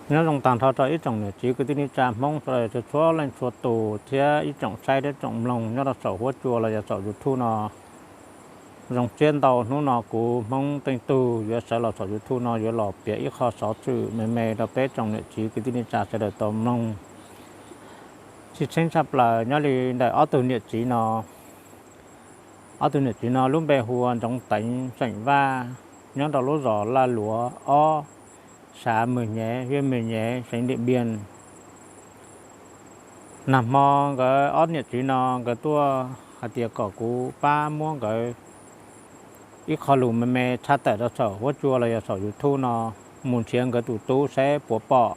Nyob zoo tag nrho rau ib tsoom niam txiv kwv tij neej tsa Hmoob sawv daws txhua leej txhua tus thiab ib tsoom saib thiab tsoom mloog nyob rau saum huab cua los yog saum YouTube no. Zoo siab ntau hnub no kuv Hmoob Teej Tug yuav sawv los saum YouTube no yuav los piav ib qho xov xwm me me rau peb tsoom niam txiv kwv tij neej tsa sawv daws tau mloog. Tshwj xeeb tshaj plaws nyob li ntawm ob tug niam txiv no. Ob tug niam txiv no lub npe hu ua Ntsoov Teev xeem Vaj, nyob rau lub zos Laj Luav ob, xav Mws Nyev, hiab Mws Nyev, xeev Diam Npiaj. Nag hmo nkawd ob niam txiv no nkawd tuaj hais tias kom kuv pab muab nkawd ib qho lus me me tshaj tawm rau saum huab cua los yog saum YouTube no mus nrhiav nkawd tus tub saib puas pom.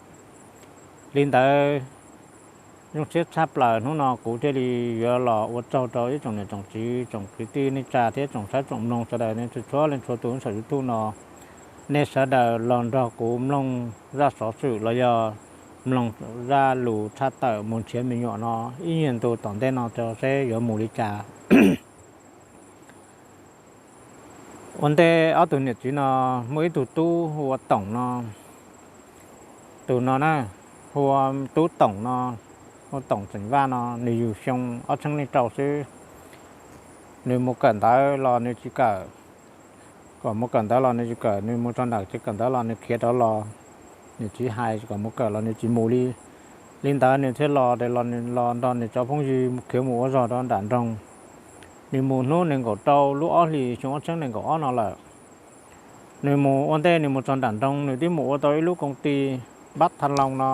Li ntawd, zoo siab tshaj plaws hnub no kuv thiaj li yuav los ua tsaug rau ib tsoom niam tsoom txiv tsoom kwv tij neej tsa thiab tsoom saib tsoom mloog sawv daws nej txhua leej txhua tus saum YouTube no. Nej sawv daws los nrog kuv mloog zaj xov xwm los yog mloog zaj lus tshaj tawm mus nrhiav me nyuam no ib nyuag ntu tom ntej no rau seb yuav mus li cas. Ua ntej ob tug niam txiv no muaj ib tug tub hu ua Toom no. Tus no na, hu ua tub Toom no, hu Toom xeem Vaj no, nws yug xyoo ob txhiab leej rau xwb. Nws mus kawm ntawv los nws tsis kawm, kom mus kawm ntawv los nws tsis kawm, nws mus txog nram tsev kawm ntawv los nws khiav rov los. Nws txiv hais kom mus kawm los nws tsis mus li. Li ntawd nws thiaj los, los nws los nrog nws cov phooj ywg khiav mus ua zog rau nram nroog. Nws mus hnub nees nkaum rau lub ob hlis xyoo ob txhiab nees nkaum ob no lawm. Nws mus ua ntej nws mus txog nram nroog nws twb mus ua tau ib lub koom ti Npab Tha Loo no,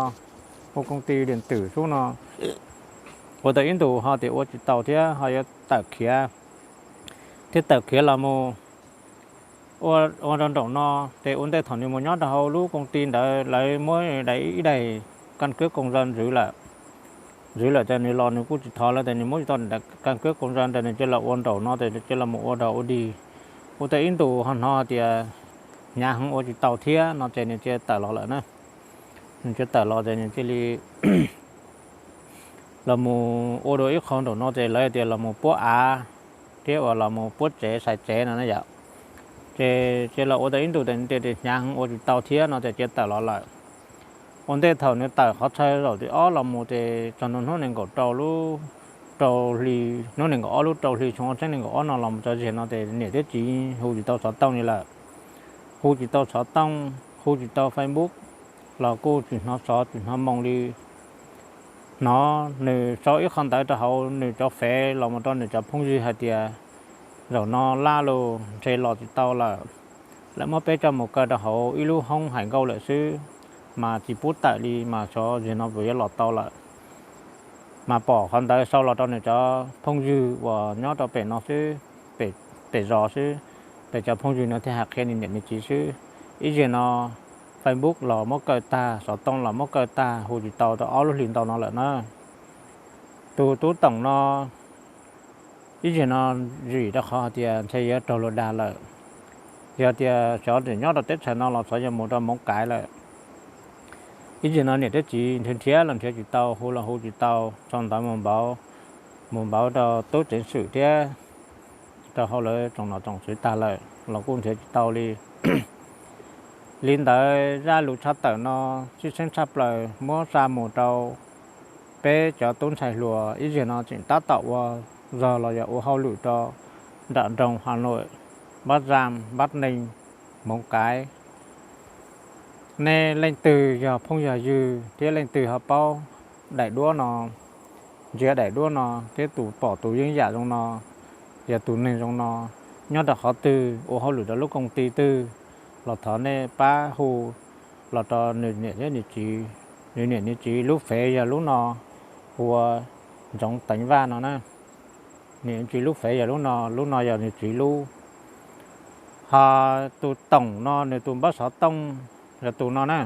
ua koom ti diam twm xub no, ua tau ib ntus ho tias ua tsis tau thiab ho yuav tawm khiav, thiab tawm khiav los mus ua rau nraum no. Ces ua ntej thaum nws mus nyob rau hauv lub koom ti ntawd lawv muab daim ib daim kas kuab koom zas ntxwv lawm, ntxwv lawm ces nws los nws kuj tsis thov lawv tias nws muab tsis tau daim kas kuab koom zas ntawd nws cia los ua nraum no ces cia los mus ua dog ua dig. Ua tau ib ntus ho hnov tias hnyav heev ua tsis tau thiab no ces nws cia tawm los lawm na. Nws cia tawm los ces nws cia li los mus ua dua ib qho nraum no ces lawv tias los mus puab av thiab uas los mus puab tsev sai tsev no na yom. Ces cia los ua tau ib ntus ces nws tias hnyav heev ua tsis tau thiab no ces cia tawm los lawm. Ua ntej thaum nws tawm qhov chaw zaum tim ob los mus ces txog nws hnub nees nkaum rau lub rau hli, hnub nees nkaum ob lub rau hli xyoo ob txhiab nees nkaum ob no los mus txog txij no ces niam thiab txiv hu tsis tau xov tooj li lawm. Hu tsis tau xov tooj, hu tsis tau Facebook, los kuj tsis hnov xov tsis hnov moo li. Hnov nws sau ib qho ntawv rau hauv nws cov fev los mus rau nws cov phooj ywg hais tias zaum no laj lug ntshe los tsis tau lawm, lawv muab peb coj mus kaw rau hauv ib lub hoob hais nkauj lawm xwb, mas tsis pub tawm li mas xyov zaum no puas yuav los tau lawm. Mas pom qhov ntawd sau los rau nws cov phooj ywg uas nyob rau pem no xwb, pem zos xwb, pem cov phooj ywg no thiaj hais qhia nws niam nws txiv xwb. Ib zaug no Facebook los muab kaw tag, xov tooj los muab kaw tag, hu tsis tau tau ob lub hlis ntau no lawm na. Tus tub Toom no ib zaug no vim rau qhov hais tias ntshe yuav raug luag dag lawm, yog tias xyov tseem nyob rau teb chaws no los xyov yuav mus rau Moov Kaiv lawm. Ib zaug no niam thiab txiv nrhiav nrhiav los nrhiav tsis tau, hu los hu tsis tau, sau ntawv mus npauv, mus npauv rau tub ceev xwm thiab rau hauv lawv tsoom nom tsoom tswv tag lawm los kuj nrhiav tsis tau li. Li ntawd zaj lus tshaj tawm no tshwj xeeb tshaj plaws muab xa mus rau peb cov tub ntxhais hluas ib zaug no tseem tab tom ua zog los yog ua hauj lwm rau nram nroog Has Nuam, Npab Zam, Npab Neeg, Moov Kaiv. Nej leej twg yog phooj yog ywg thiab leej twg ho paub daim duab no, ntsia daim duab no thiab tus pom tus yeeb yam zoo no, yog tus neeg zoo no nyob rau qhov twg, ua hauj lwm rau lub koom ti twg, los thov nej pab hu los rau nws niam thiab nws txiv. Nws niam nws txiv lub fev yog lub no, hu ua Ntsoov Teev Vaj no na. Nws txiv lub fev yog lub no, lub no yog nws txiv lub. Ho tus Toom no nws tus npawb xov tooj yog tus no na.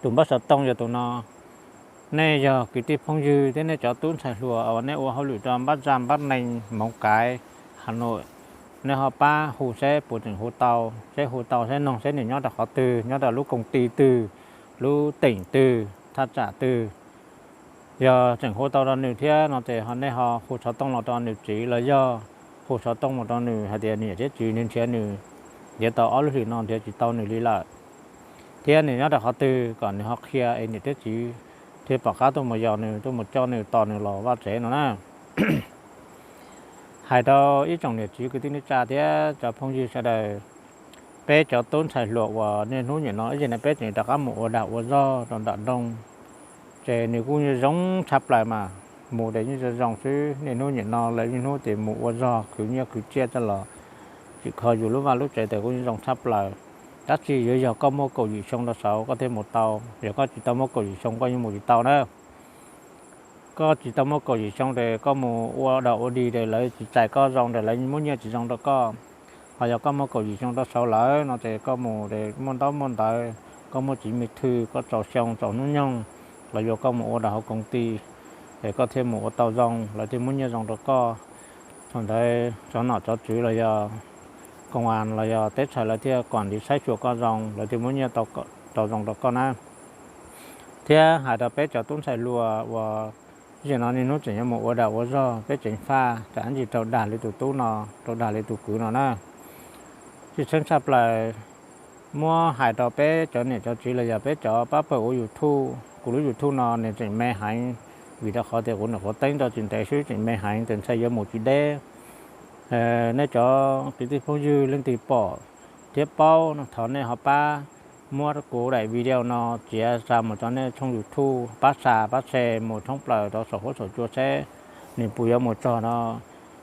Tus npawb xov tooj yog tus no. Nej yog kwv tij phooj ywg thiab nej cov tub ntxhais hluas uas nej ua hauj lwm rau Npab Zam, Npab Neeg, Moov Kaiv, Has Nuam, nej ho pab hu seb puas tseem hu tau, seb hu tau seb noog seb nws nyob rau qhov twg, nyob rau lub koom ti twg, lub teem twg, thaj tsam twg. Yog tseem hu tau rau nws thiab no ces nej ho hu xov tooj los rau nws txiv los yog hu xov tooj los rau nws hais tias niam thiab txiv nws nrhiav nws, nrhiav tau ob lub hlis no nrhiav tsis tau nws li lawm. thiab nws nyob rau qhov twg kom nws ho qhia es niam thiab txiv thiaj pom qab tuaj mus yos nws, tuaj mus coj nws, tos nws los vaj tsev no na. Hais rau ib tsoom niam txiv kwv tij neej tsa thiab cov phooj ywg sawv daws, peb cov tub ntxhais hluas uas niaj hnub nim no ib yam no peb tseem rov qab mus ua dag ua zog rau nram nroog, ces nws kuj zoo tshaj plaws mas. Mus ces yeej zoo zoo xwb, niaj hnub nim no lawv niaj hnub ces mus ua zog khwv nyiaj khwv txiaj coj los tsim kho yus lub vaj lub tsev ces kuj zoo tshaj plaws. Tab sis yuav yog koj muaj kaum yim xyoo rau saud koj thiaj mus tau, yog koj tsis tau muaj kaum yim xyoo koj yeej mus tsis tau na. Koj tsis tau muaj kaum yim xyoo ces koj mus ua dog ua dig ces lawv tsis txais koj zoo ces lawv muab nyiaj tsis zoo rau koj. Ho yog koj muaj kaum yim xyoo rau saud lawm no ces koj mus ces muaj ntaub muaj ntawv, koj muaj txiv me thw, koj txaus xyoo txaus hnub nyoog, lawv yuav koj mus ua dog hauv koom ti, ces koj thiaj mus ua tau zoo, lawv thiaj muab nyiaj zoo rau koj. Thaum ntawd cov nom cov tswv los yog koom as los yog teb chaws lawv thiaj kuam ntiv saib xyuas koj zoo, lawv thiaj muab nyiaj tau zoo rau koj na. Thiab hais rau peb cov tub ntxhais hluas uas ib yam no niaj hnub tseem yuav mus ua dag ua zog, peb tseem faj tsam ntsis raug dag li tus tub no, raug dag li tus kwv no na. Tsis txheeb tshaj plaws muab hais rau peb cov niam cov txiv los yog peb cov pab pawg ua YouTube, kuv lub YouTube no nws tseem me heev, vim rau qhov tias kuv nyuam qhuav teeb tau tsis ntev xwb tseem me heev ces ntshai yuav mus tsis deb. Nej cov kwv tij phooj ywg leej twg pom thiab paub no thov nej ho pab muab kuv daim video no txiav xa mus rau nej tshooj YouTube, pab xa pab share mus thoob plaws rau saum huab saum cua seb nws puas yuav mus txog no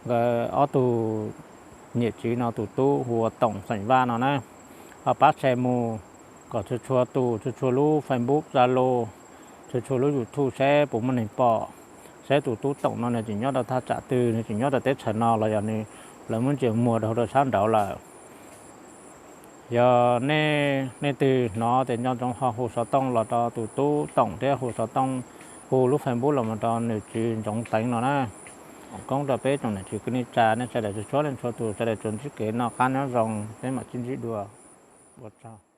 nkawd ob tug niam txiv no tus tub hu ua Toom xeem Vaj no na. Ho pab share mus kom txhua txhua tus, txhua txhua lub Facebook, Zalo, txhua txhua lub YouTube seb puas muaj neeg pom, seb tus tub Toom no nws tseem nyob rau thaj tsam twg, nws tseem nyob rau teb chaws no los yog nws lawv muab ntsia muag rau sab nraud lawm. Yog nej leej twg hnov ces nco ntsoov ho hu xov tooj los rau tus tub Toom thiab hu xov tooj, hu lub Facebook los mus rau nws txiv Ntxoov Teev no na. Koob rau peb tsoom niam txiv kwv tij neej tsa nej sawv daws txhua txhua leej txhua tus sawv daws tsuas ntsib kev noj qab nyob zoo, peb mam sib ntsib dua. Ua tsaug.